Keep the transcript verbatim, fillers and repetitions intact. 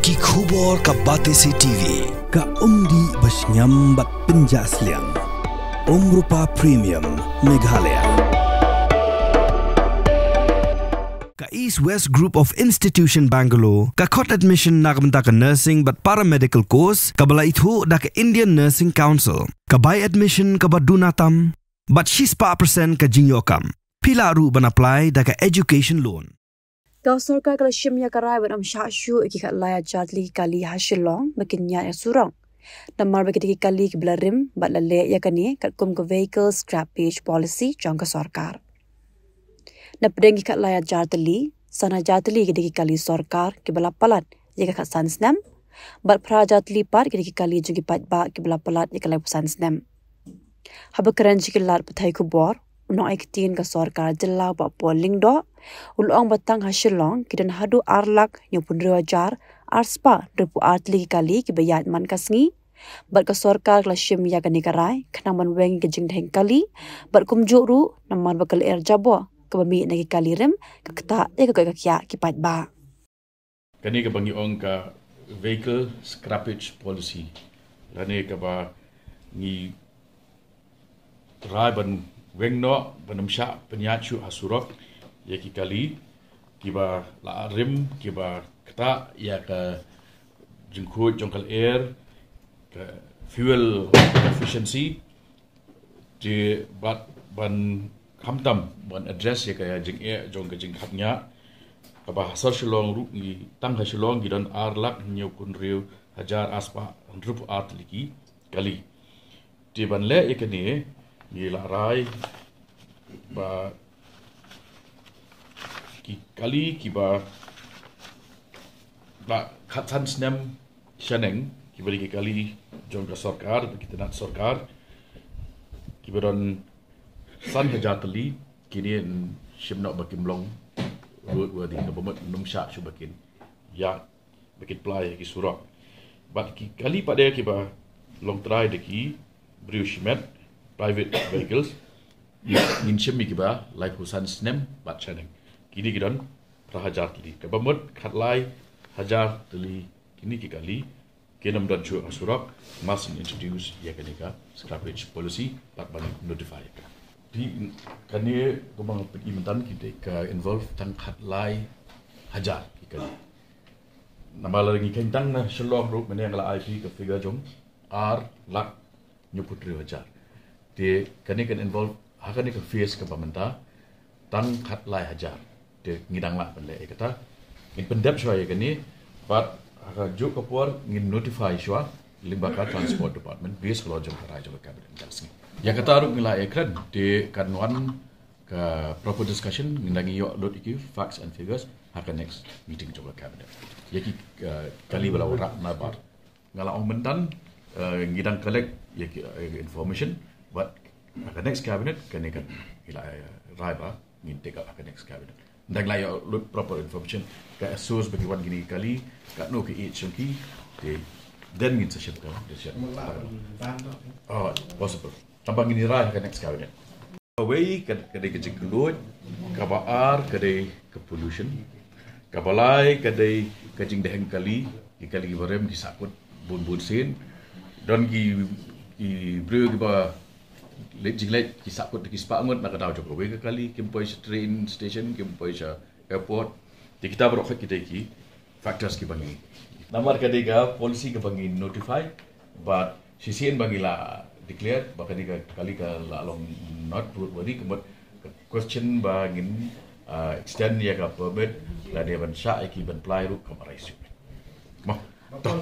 Ki khubor ka Batesi T V. Ka umdih ba shngiam bad pynjah sliang. Umrupa Premium Meghalaya. Ka East West Group of Institution Bangalore, ka khot admission na ka bynta ka nursing bad paramedical course, kaba la ithuh da ka Indian Nursing Council. Ka bai admission kaba duna tam, bad shispah percent ka jingïoh kam. Phi lah ruh ban apply da ka education loan. Ka sorkar ka la shim ïa ka rai ban ym shah shuh ïa ki khatlai hajar tylli ki kali ha Shillong ba kin ïaid ha surok. Namar ba ki dei ki kali kiba la rim bad la leh ïa kane katkum ka vehicle scrappage policy jong ka sorkar. Na pdeng ki khatlai hajar tylli, san hajar tylli ki dei ki kali sorkar kiba la palat ïa ka khatsan snem, bad phra hajar tylli pat ki dei ki kali jong ki paidbah kiba la palat ïa ka laiphew san snem. Haba kren sha ki lad pathai khubor, u nongaiktien ka sorkar jylla Bah Paul Lyngdoh u la ong ba tang ha Shillong ki don haduh ar lak hynñiewphew hynriew hajar ar spah hynriewphew ar tylli ki kali kiba ïaid man ka sngi. Bad ka sorkar ka la shim ïa kane ka rai khnang ban weng ïa ka jingdheng kali, bad kumjuh ruh namar ba ka lyer jaboh kaba mih na ki kali rim ka ktah ïa ka koit ka khiah ki paidbah. Kane kaba ngi ong ka vehicle scrappage policy, lane kaba ngi rai ban weng noh, ban ym shah pynïaid shuh ha surok ïa ki kali kiba la rim, kiba ktah ïa ka jingkhuid jong ka lyer, ka fuel efficiency, te bad ban khamtam ban address ïa ka jingeh jong ka jingkhapngiah. Kaba ha sor Shillong ruh ngi, tang ha Shillong ngi don ar lak hynñiewphew hynriew hajar ar spah hynriewphew ar tylli ki kali. Te ban leh ïa kane ngi la rai ba ki kali kiba la khatsan snem shaneng, kiba dei ki kali jong ka sorkar, ki tnat sorkar, kiba don san hajar tylli, kine yn shim noh ba kim long roadworthy, kaba mut ym shah shuh ba kin ïaid, ba kin plie ha ki surok. Bad ki kali pat de kiba long trai da ki briew shimet, private vehicles, ngin shim ïa kiba laiphew san snem bad shaneng. Kine ki don phra hajar tylli. Kaba mut khatlai hajar tylli kine ki kali kin ym don shuh ha surok, must introduce ïa kane ka scrappage policy bad ban notify ïa ka. Te kane kumba nga pyni mynta ki dei ka involve tang khatlai hajar ki kali. Namar lada ngi kheiñ tang na Shillong ruh mynne nga la ai phi ka figure jong ar lak hynñiewphew hynriew hajar. Te kane kan involve ha kane ka phase kaba mynta tang khatlai hajar. Te ngi dang lah ban leh ïa kata. Ngin pyndep shuwa ïa kane bad ha kajuh ka por ngin notify shuwa lyngba ka Transport Department, based halor jong ka rai jong ka Cabinet mynta ka sngi. Ïa kata ruh ngi la ïakren, te kan wan ka proper discussion, ngi dang ïoh lut ïa ki facts and figures ha ka next meeting jong ka Cabinet. Ïa ki, uh, kali ba la wanrah na bar. Nga la ong mynta, eh, ngi dang collect ïa ki, eh, information, but ha ka next cabinet kane kan ngi la, eh, rai ba ngin take up ha ka next cabinet. Ngi dang la ïoh lut proper information, ka source ba ki wan kine ki kali, katno ka age jong ki, te then ngin sa shim ka decision. Oh, possible. Tang ba ngin rai ha ka next cabinet. Kawei ka, ka dei ka jingkylluid, kaba ar ka dei ka pollution, kaba lai ka dei ka jingdheng kali, ki kali kiba rem ki sahkut bun bun sien. Don ki, ki briew kiba leit jingleit ki sahkut da ki spah ngut na ka daw jong kawei ka kali, kim poi sha train station, kim poi sha airport. Te kita baroh ki dei ki factors kiba ngi. Namar ka dei ka policy kaba ngi notify, but shisien ba ngi la declare ba kane ka kali ka la long not roadworthy, ka mut ka question ba ngin, ah, extend ïa ka permit lane ban shah ïa ki ban plie ruh kam arise shuh. Mo. Toh.